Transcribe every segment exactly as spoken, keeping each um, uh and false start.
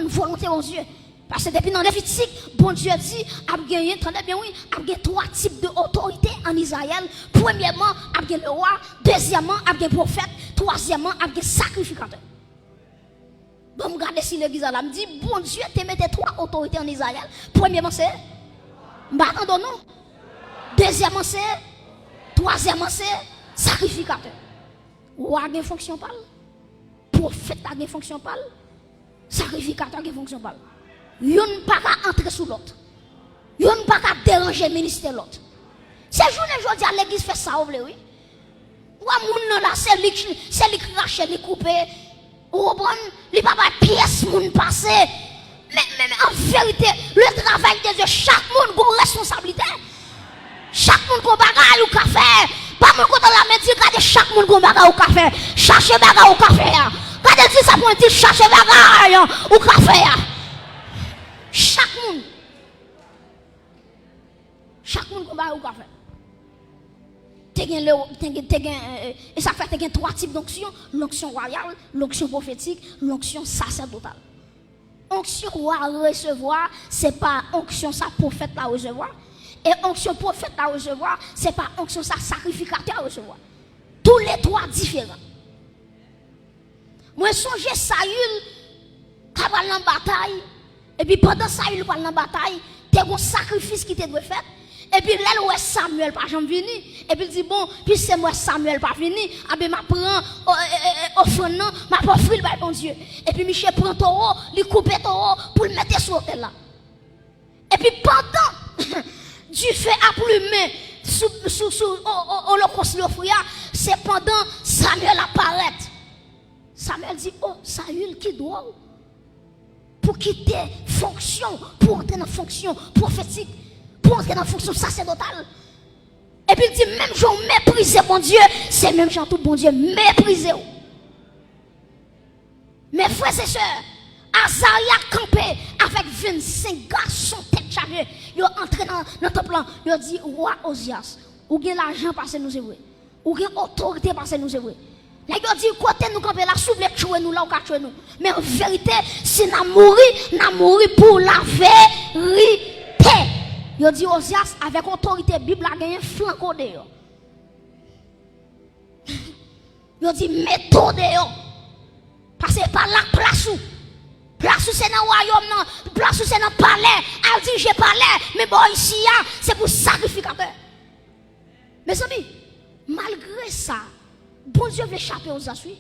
Volonte Bondye. Paske depi nan Levitik, Bondye di ap genyen, tande byen wi, ap gen twa tip de otorite ann Izrayèl. Premyèman, ap gen lewa, dezyèmman, ap gen pwofèt, twazyèmman, ap gen sakrifikatè. Bon, m gade si legliz la, m di, Bondye te mete twa otorite ann Izrayèl. Premyèman, se, m pa tande w non. Dezyèmman, se, twazyèmman, se sakrifikatè. Wa gen fonksyon pa l. Pwofèt la gen fonksyon pa l. Sakrifikatè gen fonksyon pa l. Youn pa ka antre sou lòt. Youn pa ka deranje ministè lòt. Se jounen jodi a legliz fè sa yo vle wi. Ou wè moun nan la, se li k, se li k rache, li koupe. Ou konprann? Li pa bay pyès moun pase. Men, men, men an verite, le travay de Dye, chak moun gon responsablite. Chak moun gon bagay ou ka fè. Pa moun kote la, men di, gade, chak moun gon bagay ou ka fè. Chache bagay ou ka fè a. Gade, di sa pou mwen, di chache bagay ou ka fè a. Chak moun. Chak moun gon bagay ou ka fè. Te gen le, te gen, te gen, e, e, e sa fè te gen twa tip donksyon, lonksyon wayal, lonksyon pwofetik, lonksyon sasèdotal. Onksyon wa resevwa, se pa onksyon sa pwofèt la resevwa. E onksyon pwofèt la resevwa, se pa onksyon sa sakrifikatè a resevwa. Toulètwa diferan. Mwen sonje Sayil t apral nan batay, epi pandan Sayil pral nan batay, te gon sakrifis ki te dwe fèt, epi lè l wè Samyèl pa janm vini, epi l di, bon, piske m wè Samyèl pa vini, anben m ap pran o-, e, e, e, ofrann nan, m ap ofri l bay Bondye. Epi misye pran towo, li koupe towo pou l mete sou otèl la. Epi pandan dife ap limen sou, sou, sou o-, o-, olokòs li ofri a, se pandan Samyèl ap parèt. Samyèl di, o, Sayil, ki dwòl. Pou kite fonksyon, pou antre nan fonksyon pwofetik, pou antre nan fonksyon sasèdotal. Epi l di, menm jan w meprize Bondye, se menm jan tou Bondye meprize w. Men frè e sè, Azarya kanpe avèk vennsenk gason tèt chaje. Yo antre nan, nan tanp lan, yo di, wa Ozyas, ou gen lajan pase nou, se vre. Ou gen otorite pase nou, se vre. Nèg yo di, kote nou kanpe la, si w vle tchwe nou la, ou ka tchwe nou. Men an verite, si n a mouri, n a mouri pou laverite. Yo di Ozyas, avèk otorite Bib la genyen, flanke w deyò. Yo di, mete w deyò. Paske e pa la k plas ou. Plas ou se nan wayòm nan, plas ou se nan palè, al dirije palè, men bò isi a, se pou sakrifikatè. Mezanmi, malgre sa, Bondye vle chape Ozyas wi.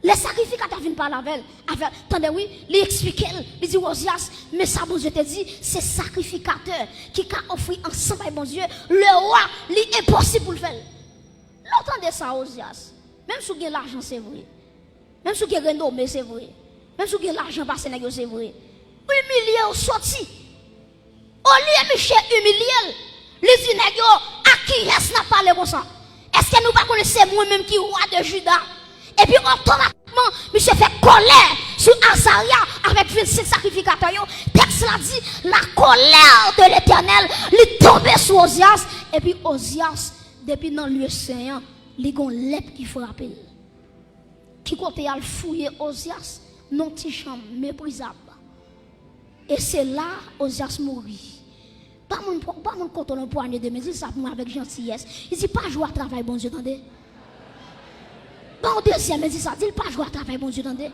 Lè sakrifikatè vin pale avè l, avè, tande wi, li eksplike l, li di, Ozyas, men sa Bondye te di, se sakrifikatè ki ka ofri ansanm bay Bondye, lewa, li enposib pou l fè l. Lè w tande sa, Ozyas, menm si w gen lajan, se vre. Menm si w gen renome, se vre. Menm si w gen lajan pase nèg yo, se vre. Imilye w soti. Olye misye imilye l, li di nèg yo, ak kiyès n ap pale konsa? Èske nou pa konnen se mwen menm ki wa de Jida? Epi otomatikman, misye fè kòlè sou Azarya avèk vennsenk sakrifikatè yo. Tèks la di, la colère de l'Éternel, li tonbe sou Ozyas. Epi Ozyas, depi nan lye sen an, li gon lèp ki frape l. Ki kote y al fouye Ozyas nan ti chanm meprizab. E se la Ozyas mouri. Pa moun, pa moun kote yon pwanye de men, di sa pou mwen avèk jantiyès. Li di, pa jwe a travay Bondye, tande. Ban yon dezyèm men, di sa, di l pa jwe a travay Bondye, tande.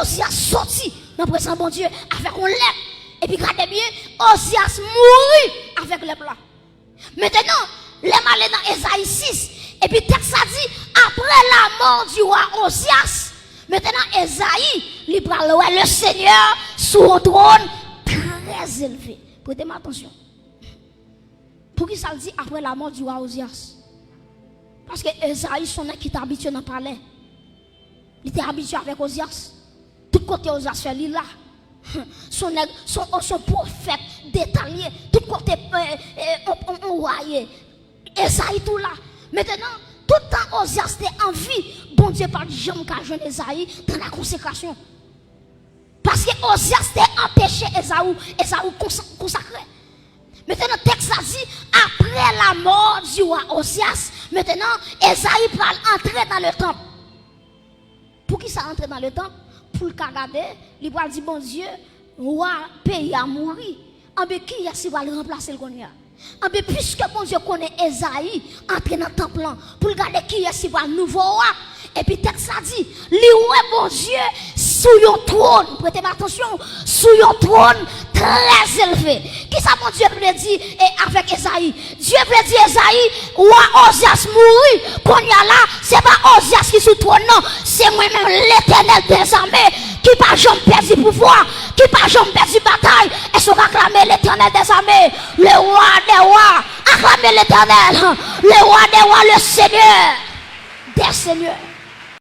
Ozyas soti nan prezans Bondye avèk yon lèp. Epi gade byen, Ozyas mouri avèk lèp la. Mentenan, lè m ale nan Ezayi sis, epi tèks la di, après la mort du roi Ozias, mentenan Ezayi, li pral wè le Seigneur sous un trône très élevé. Prete m atansyon. Poukisa l di après la mort du roi Ozias? Paske Ezayi se yon nèg ki te abitye nan palè. Li te abitye avèk Ozyas. Tout kote Ozyas fè, li la. Se yon nèg, se yon, se yon pwofèt detalye. Tout kote, e, e, on, on, on wa ye. Ezayi tou la. Mentenan, tout tan Ozyas te an vi, Bondye pa t janm ka jwenn Ezayi nan la konsekrasyon. Paske Ozyas te anpeche Ezayi, Ezayi konsa-, konsakre. Mentenan, tèks la di, après la mort du roi Ozias, mentenan, Ezayi pral antre nan le tanp. Pou Kisa antre nan le tanp pou l ka gade, li pral di Bondye, wa peyi a mouri. Anben, kiyès ki pral ranplase l kounye a? Anben, piske Bondye konnen Ezayi antre nan tanp lan pou l gade kiyès ki pral nouvo wa, epi tèks la di, li wè Bondye sou yon twòn, prete m atansyon, sou yon twòn trè elve. Kisa Bondye vle di e avèk Ezayi? Dye vle di Ezayi, wa Ozyas mouri, kounye a la, se pa Ozyas ki sou twòn nan, se mwen menm, Letènèl dèzame, ki pa janm pèdi pouvwa, ki pa janm pèdi batay. Èske w ka aklame Letènèl dèzame, le wa dè wa? Aklame Letènèl, le wa dè wa, le Senyè dè senyè.